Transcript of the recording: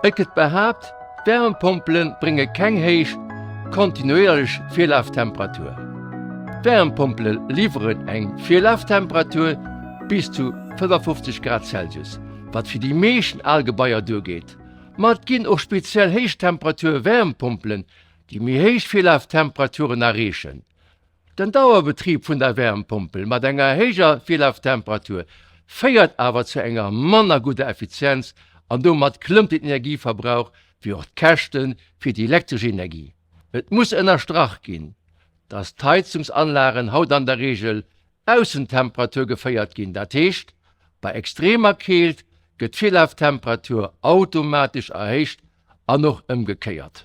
Et gëtt behaapt, d'Wärmpompele brénge keng héich kontinuéierlech Virlaftemperatur. D'Wärmpompele liwweren eng Virlaftemperatur bis zu 55 Grad Celsius, wat fir déi meeschten al Gebaier duergeet. Ma et ginn och speziell Héichtemperatur-Wärmpompelen, déi méi héich Virlaftemperaturen erreechen. Den Dauerbetrib vun der Wärmpompel mat enger héijer Virlaftemperatur féiert awer zu enger manner gudder Effizienz an domat klëmmt den Energieverbrauch wéi och d'Käschte fir déi elektresch Energie. Et muss ënnerstrach ginn, dass d'Heizungsanlagen haut an der Reegel Aussentemperatur geféiert ginn, dat heescht bei extremer Keelt gëtt d'Virlaftemperatur automatesch erhéicht an och ëmgekéiert.